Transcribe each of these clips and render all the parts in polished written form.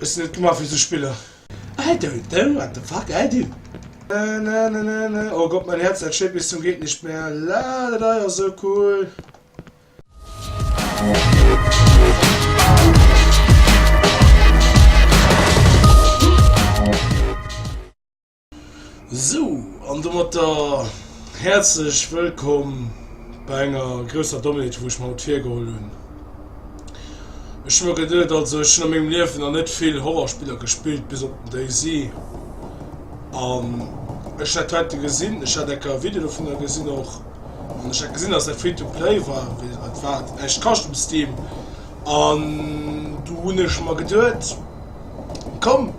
Ech sinn net gemaach fir sou Spiller. I don't know what the fuck I do. Na na na na oh Gott mein Herz dat schléit bis zum geht nicht mehr la dat hei ass sou cool. Sou, an domatter häerzlech wëllkomm bei enger grousser Dommheet, wou ech mer haut virgeholl hunn. Ech hu mer geduet, also ech hunn a mengem Liewen nach net vill Horrorspiller gespillt, bis op den DayZ. An ech hat heite gesinn, ech hat enker e Video dovunner gesinn och, an ech hat gesinn, dass dat Free-to-Play war, wéi et war, et näischt kascht um Steam. An du hunn ech mer geduet, komm,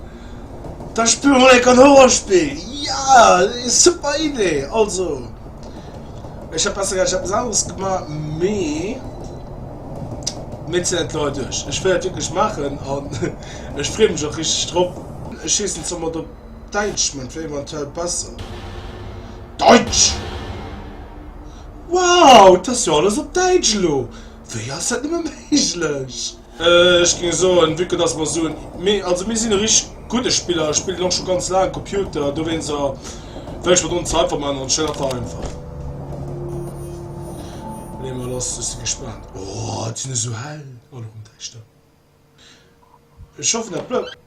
Da spille mer enk en Horrorspill! Ja! Super Idee! Also, ech hätt besser gär eppes aneres gemaach, mee mir zéien dat elo hei duerch. Ech wëll dat wierklech maachen an ech freeë mech och richteg drop. Ech heessen zwar mat op Däitsch, mä et wär eventuell besser. Deutsch! Wow! Et ass jo alles op Däitsch elo! Wéi ass dat nëmme méiglech? Ech géing soen, vue que dass mer esou en, mir, also mir sinn e richteg gudde Spiller, ech spillen och scho ganz laang Computer, dowéinster wëll ech mer do net ze einfach maachen an stellen einfach einfach. Leeë mer lass, ech si gespaant. Oh, et sinn esou hell, oh lo rëm däischter. Ech hoffen dat blëtzt.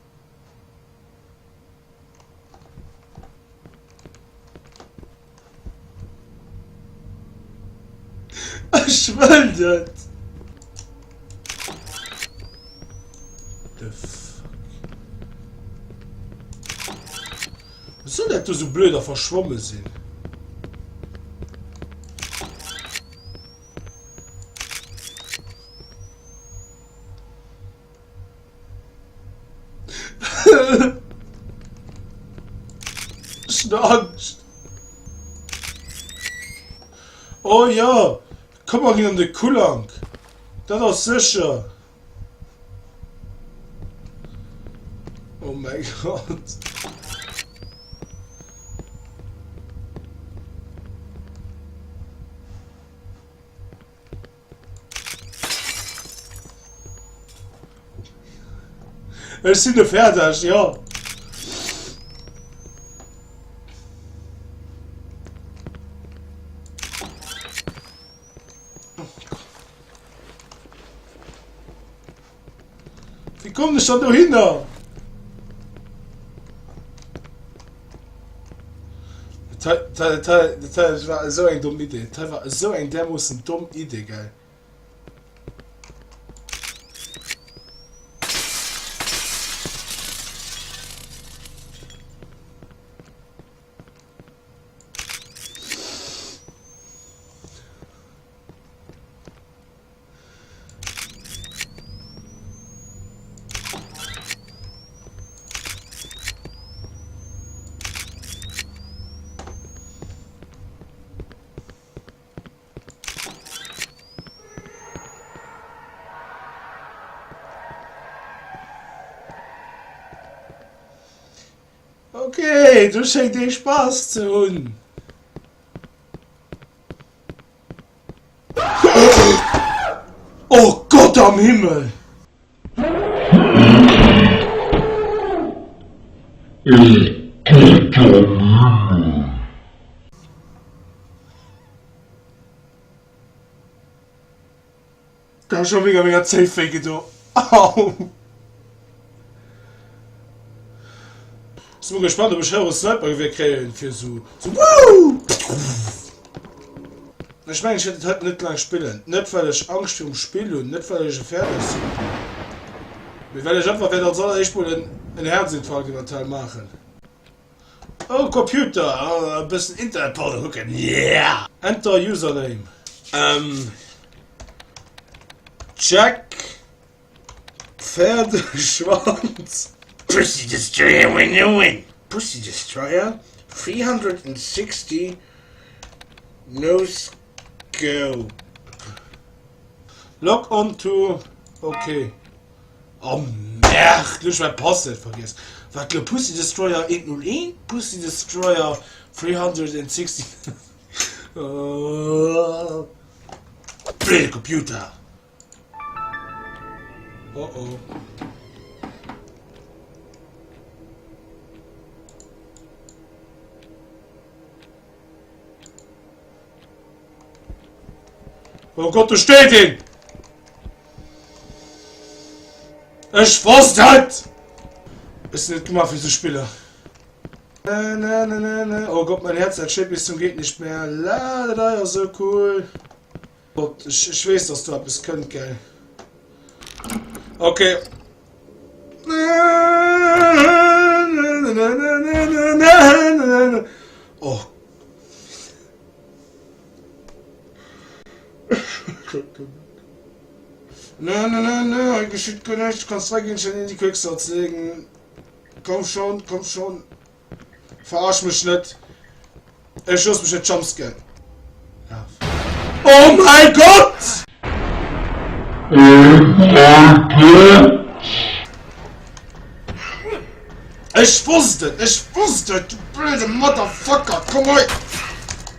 Ech wëll net! The fuck? Wéi soll dat do sou blöd a verschwomme sinn? Ech hunn Angscht. Oh jo, komm mer ginn an de Kullank. Dat ass sécher. Oh mäi Gott. Ech sinn e fäerdeg, jo. Wéi kommen ech dann dohinner? Dat war esou eng domm Idee. Dat war esou eng därmoossen domm Idee, gell? Okay, du schéngt ee Spaass ze hunn. Oh Gott am Himmel! Dat huet scho mega menger Zéif wéi gedo. Au! Sinn mol gespannt ob ech hei och e Snipergewehr kréien fir sou sou wouh. Ech mengen ech wäert et haut net laang spillen, net well ech Angscht virum Spill hunn, net well ech e Fäerdeg sinn, mee well ech einfach wäert als alleréischt mol en en Herzinfarkt eventuell maachen. Oh Computer, e bëssen Internetporno kucken, yeah! Enter Username, ähm Jack Pferdeschwanz. Pussy Destroyer win the win! Pussy Destroyer 360 no scope. Log on to ok. Oh merde, lo hu ech mäi Passwuert vergiess. Wat lo Pussy Destroyer 101, Pussy Destroyer 360. Blöde Computer. Oh oh. Oh Gott, do steet een! Ech wosst et! Ech sinn net gemaach fir esou Spiller. Na, na, na, na, na. Oh Gott, mein Herz, dat schlägt bis zum geht nicht mehr. La, da, da, ja, so cool. Gott, ech, ech weess, dass do eppes kënnt, gell? Okay. Oh. Nö, nö, nö, nö, hei geschitt guer näischt. Du kanns 3 Géigestänn in die Quicksort legen. Komm schon, komm schon. Verarsch mech net. Ech looss mech net jumpscaren. Laf. Oh mein Gott! Oh mein Gott! Ech wosst et! Ech wosst et! Du blöde Motherfucker! Komm hei!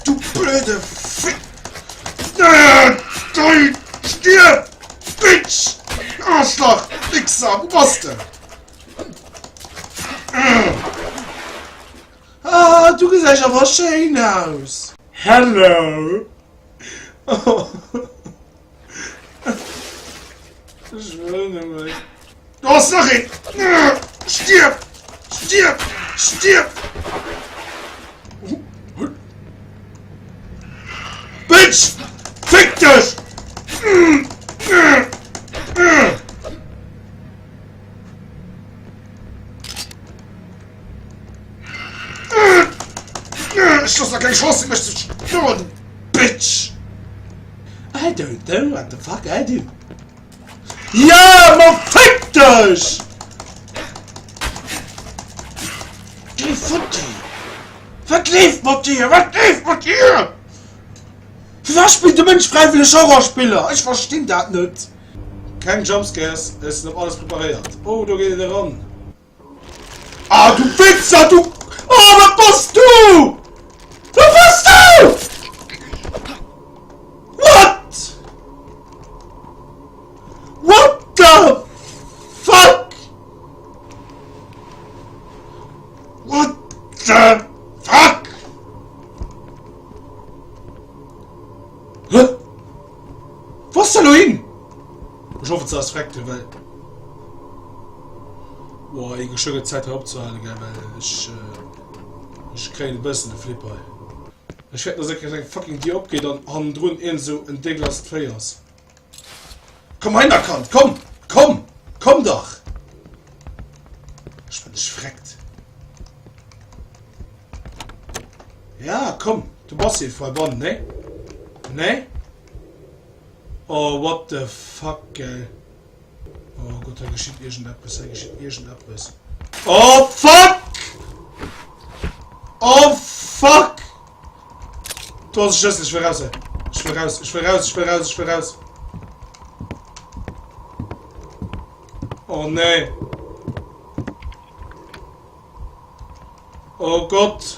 Du blöde Fick! Stierf! Bitch! Arschlach! Wichser! Wou bass de? Ah, du gesäis awer schéin aus! Hello! Ech wëll nëmmen. Do ass nach een! Stierf! Stierf! Stierf! Bitch! Fick dech! Ech looss der keng Chance mech ze schloen, du Bitch! I don't know what the fuck I do. Ja, ma fick dech! Géi futti! Wat leeft mat dir? Wat leeft mat dir? Firwat spillt de Mënsch fräiwëlleg Horrorspiller? Ech verstinn dat net! Keng Jumpscares, ech sinn op alles preparéiert. Oh, do geet een eran. Ah, du Wichser, du! Oh, wat bass du? Wat bass du? What? What the fuck? What the fuck? Hä? Wou ass der lo hin? Ech hoffen se ass freckt well Boah, ey, scho gëtt Zäit hei opzehalen, gell, well ech ech kréien e bëssen de Flip hei. Ech fäerten, dass eng eng fucking Dier opgeet an hannendrun iergend esou en dégueulasse Véi ass. Komm heihinner, Kand, komm! Komm! Komm dach! Ech bin dech freckt. Ja, komm, du bass hier voll ban, ne? Ne? Oh, what the fuck, gell? Oh Gott, da geschieht irgendetwas, da geschieht irgendetwas. Oh, fuck! Oh, fuck! Du hast Schlüssel, ich will raus. Ich will raus, ich will raus, ich will raus, ich will raus. Oh, nee. Oh Gott!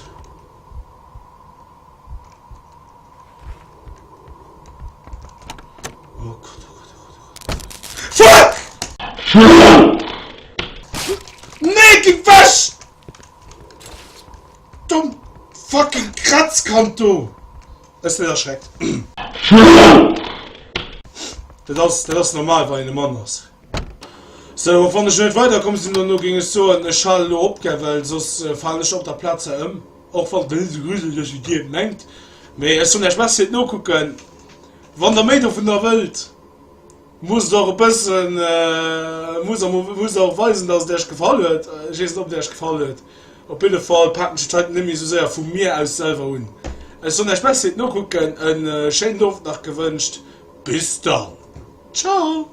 Oh Gott, oh Gott, oh Gott, oh Gott. Fuck! Nee, geh weg! Dumm fucking Kratzkant, du! Ech sinn erschreckt. Dat ass, dat ass normal, wann een e Mann ass. Sou, och wann ech net weiderkomm sinn dono, géing ech soen, ech halen elo op, gell, well soss falen ech op der Plaz hei ëm. Och wann et net esou grujeleg ass, wéi dir et mengt. Mee ech soen iech Merci fir d'Nokucken. Wann der méi dovunner wëllt, musst der och e bëssen, musst der musst der och weisen, dass et iech gefall huet. Ech weess net, ob et iech gefall huet. Op jidde Fall paken ech et hei net méi esou séier vu mir aus selwer un. Ech soen iech Merci fir d'Nokucken, e schéinen Owend nach gewënscht. Bis dann. Ciao.